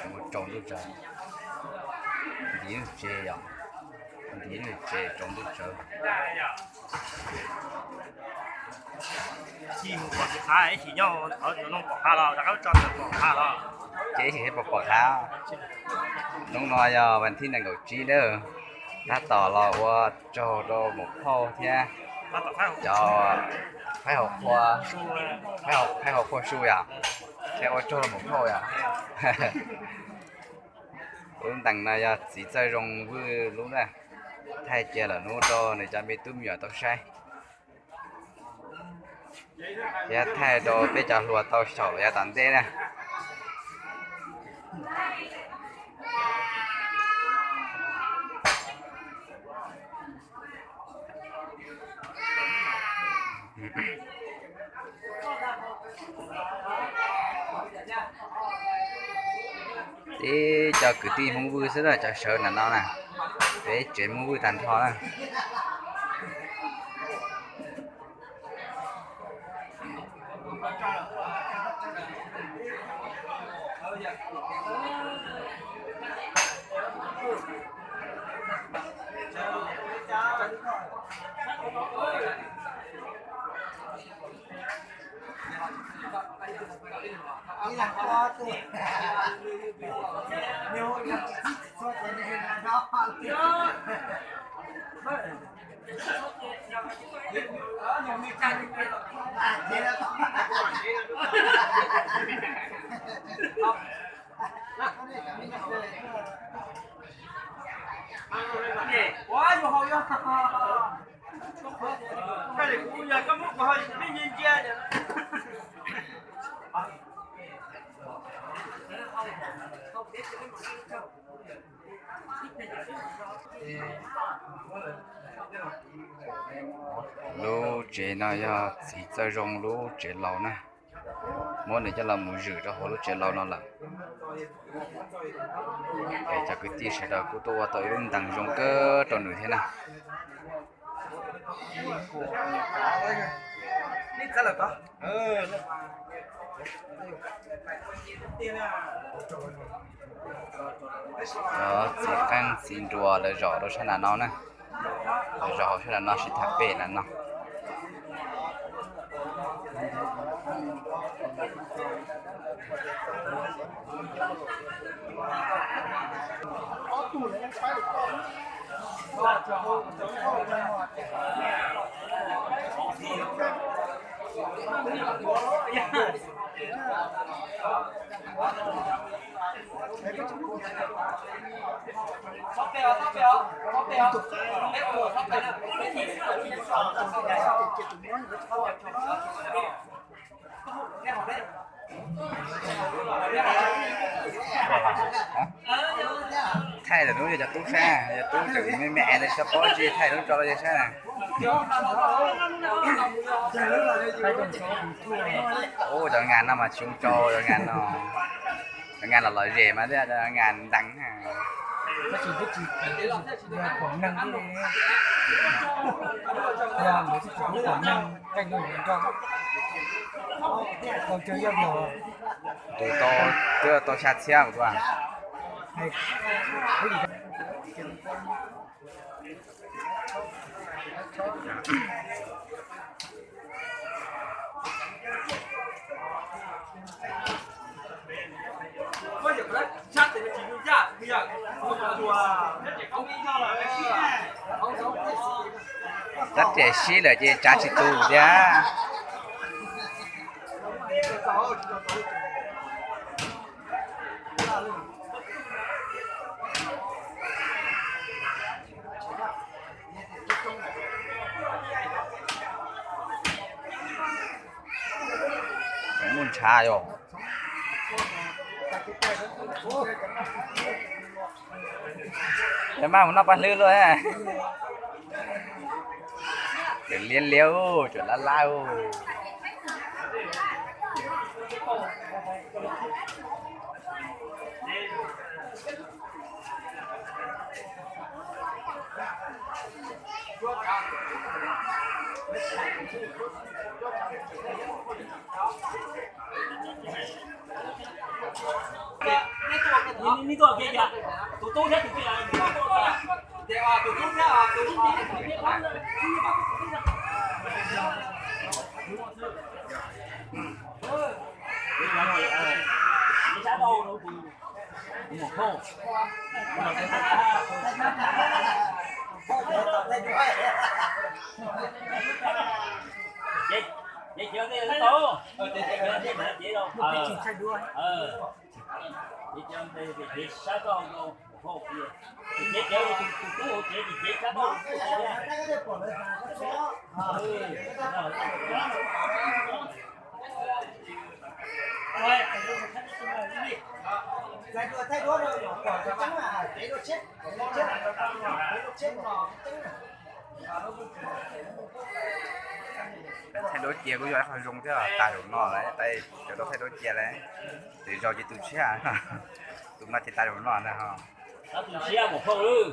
Mus rau ntuj tsawv, ntiv lub tsev yom, ntiv lub tsev rau ntuj tsawv. Ib chim mus pom tus qav, ib chim nyob qhov no pom qav los rov qab tso ntawm pom qav los. Ces ib chim thiaj pom pom qav. Hnub no yog vas thib nees nkaum tsib na, tab tom los ua tsaug rau maum phauj thiab cov phaib hauv qhua, phaib hauv qhua su yom, thiab ua tsaug rau maum phauj yom. Lub ntees no yog txiv Txawj Zoo Vwj lub na, thaij cia lawm hnub rau nws cov me tub me nyuam tau saib. Thiab thaij rau peb cov hluas tau xyaum los yav tom ntej na. Tib cov kwv tij Hmoob Vwj xwb na, cov sawv ntawm no na, peb tsev Hmoob Vwj tag nrho na. Lub tsev no yog txiv Txawj Zoo lub tsev laus na. Muab nws coj los mus zwm rau hauv lub tsev laus no lawm. Es cov kwv tij sawv daws kuj tuaj ua tau ib lub ntees zoo kawg rau nws thiab na. Cov txiv qeej txiv nruas lawv zom rau sab nram no na. Lawv zom hauv sab nram no sib tham pem nram no. Lub yog cov tub sab, cov tub tseem me me ntawd tsis paub tsi thaij lub tso rau yawg saib na. Ub, cov ngas no mas tsis zoo tso, cov ngas no, cov ngas los lom zem mas thiab, cov ngas nteev na. Tus tau, twb tau xya txhiab tus. Rab riam sib lawm ces tsav tsis tus thiab. Muaj ntshav yom. Maj mus noj paj hlwb luaj. Tseem liab liab, tseem lab lab. Thaij duab cia kuj yog ib qho zoo thiab, tag zaum no lawm, cov tau thaij duab cia lawm, tes zaug ces tu tshiab, tus no ces tag zaum no ntag ho. Tus tshiab mus phauj lawm.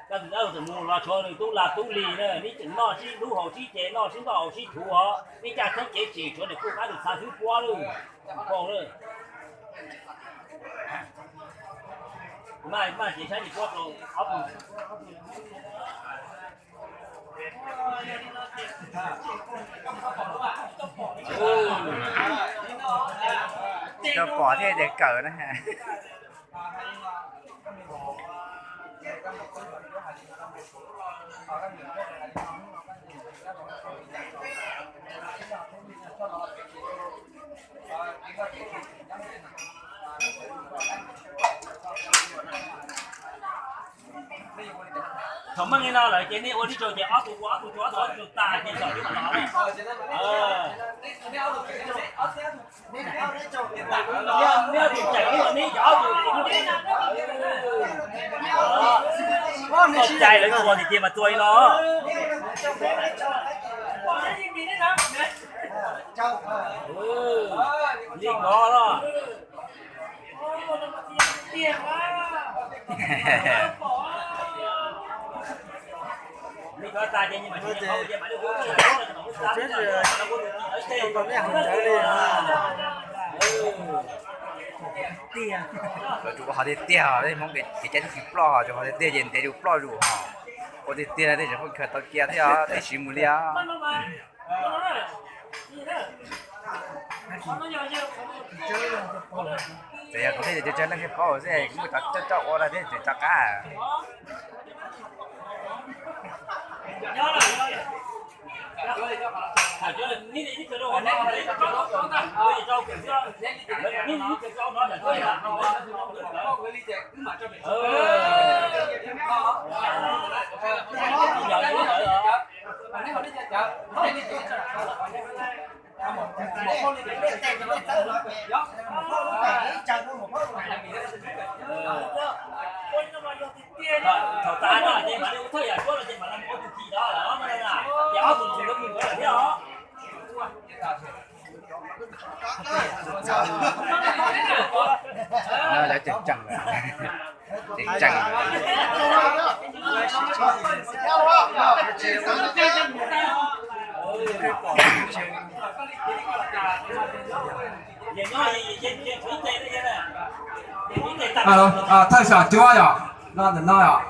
Koj tus dab laug tseem mus los tshuav nws tub lag tub lig na, neb tseem noj sib hlub haus sib ce, noj sib npauj haus sib thuv os, neb caj txheeb cev tsim tshuav niam kuj qab tus txha xwb puab lawm. Phauj lawm. Maj, maj cev saib ces puab rau ob tug. Tsis tau pom thiaj tias kawm na. Thaum meej li no lawm ces nej ua tib tsaug ces ob tug ua ob tug, ob tug ua ob tug tas ces txawm li no. Neb ob tug tseem ua neb cov ob tug. Txoj cai lawv txuas tiag tiag mas txuas li no. Li ko los. Tsuas ua hov tiag tiag, Hmoob kev cai tsis ploj, tsuas hov tiag tiag ces ntev zus ploj zus ho. Ua tiag tiag tej tseem pheej khaws tau cia thiab, tej siv mus li os. Txawm yog kuv thiaj tias cov tsawg leej thiaj paub xwb, kuv muaj cov coj coj ua no thiab tseem rov qab. Thaum tas no ces mam li ua thawj yam suab los ces mam li ua tus thim no lawm, tias ob tug thim no mus nkawd lawm thiab os. No cov tseem tseem, tseem tseem. Thawj xyom cuab yom, no ntawm no yom.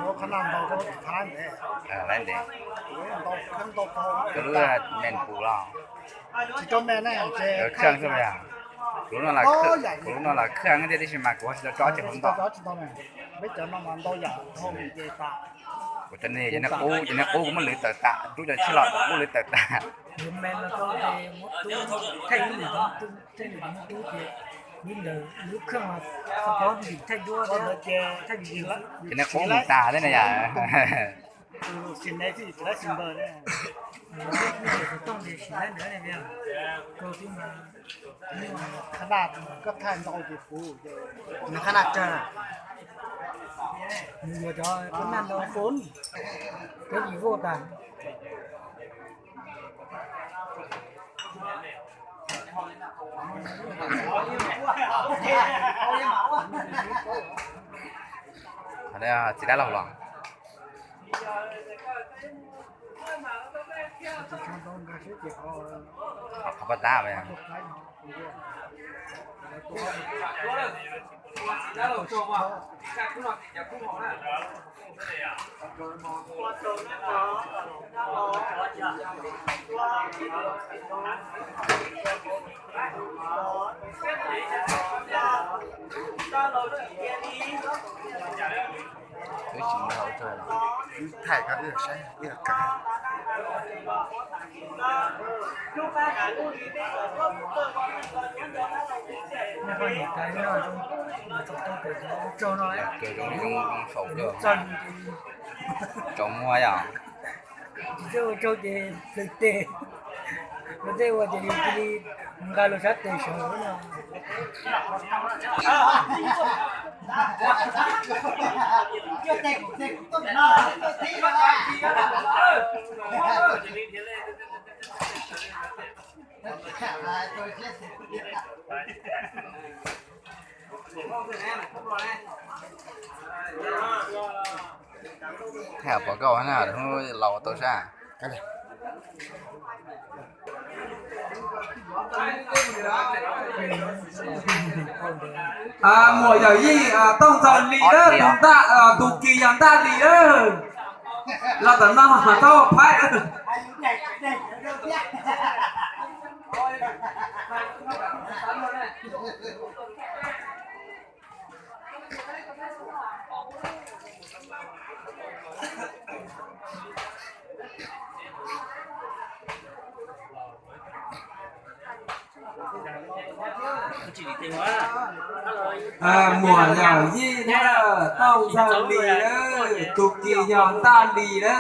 Lawv khab naj ntau, khab naj ntev, ntau, khab ntau, lub me pus los, tsis tau me na, khab xwb yog, kuv lub no los khab thiab tab sis mas kuv tsis tau tso tseg hauv ntau. Peb cov no mas ntau yam, kuv cov niag qub, cov niag qub kuv muab lwv tawm tas, rub cov tshiab los qub lwv tawm tas. Cov niag qub mus tas thiab na yom. Nws qhab naj tsawg, nws yuav cov qhab naj ntau, cov yim voj tas. Txiv dab laug los. Qhov paj tab. Wb tsis muaj ua tsaug, wb thaij koj wb saib wb kawm. Ua tsaug no, tsaus muag yom. Tsis txawj ua tsaug ces plhws tes, luag tej ua ces yus cia li nqa luag sab tes sawv no. Thaij pom koj na, hnub laus tau sab. Muam Yawm Yij, Tooj Ntxawg Lis, tus ntaj, tus kis yog Ntaj Lis. Los tom no txhob phaib. Muam Yawm Yij na, Tooj Ntxawg Lis na, tus kis yog Ntaj Lis na.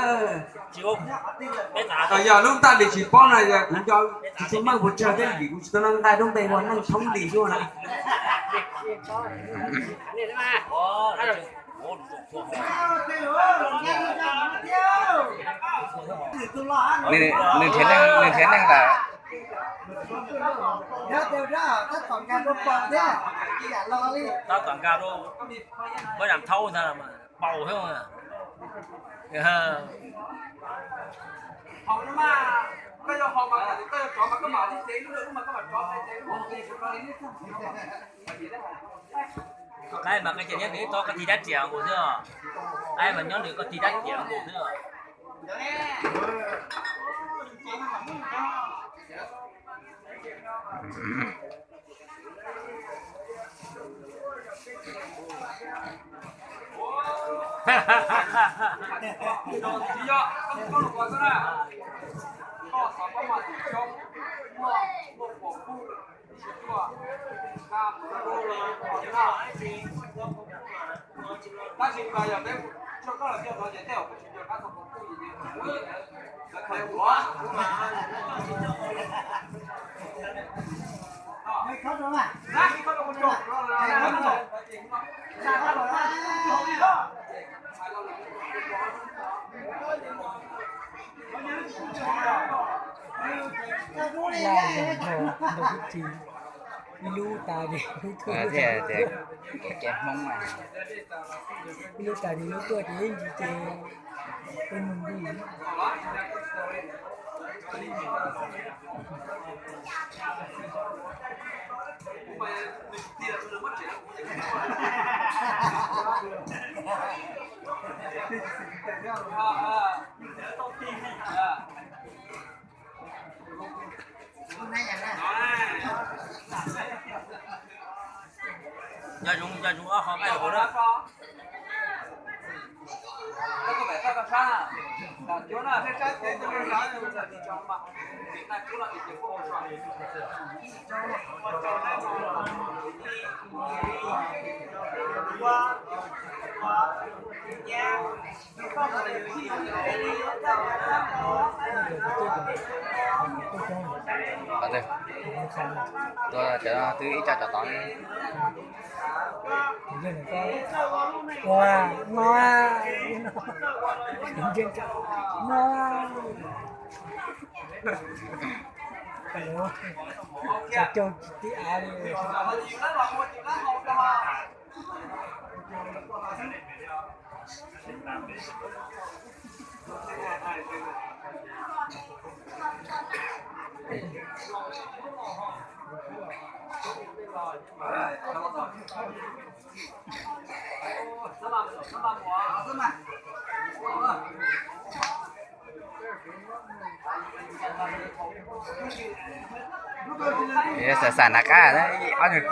Yog lub Ntaj Lis tsis paub no kuv tsis tshua meej puas tsawg thiab vim kuv tsis tau nqaij dub npe ua Neej Thoob Lis xwb na. Nws nrhiav neeg lawm. Tab tom nkag rau, muab Zam Thaub ntag mas paus xwb. Qaib mas koj cia nyob nws tod koj tig dab riam nkaus xwb. Qaib mas nyob nws koj tig dab riam nkaus xwb. Laj zaum nrog ntau tub ki, ib lub tas ces lub tuaj, ib lub tas ces lub tuaj ces ib ntsis ces peb mus nti. Nco zoo, nco zoo ob qho nqaij hauv na. Tuaj cov no twb ib co tov tod. Ua, no, no, cov caug tsis tib av li. Xav xav nag qab ob nws kho.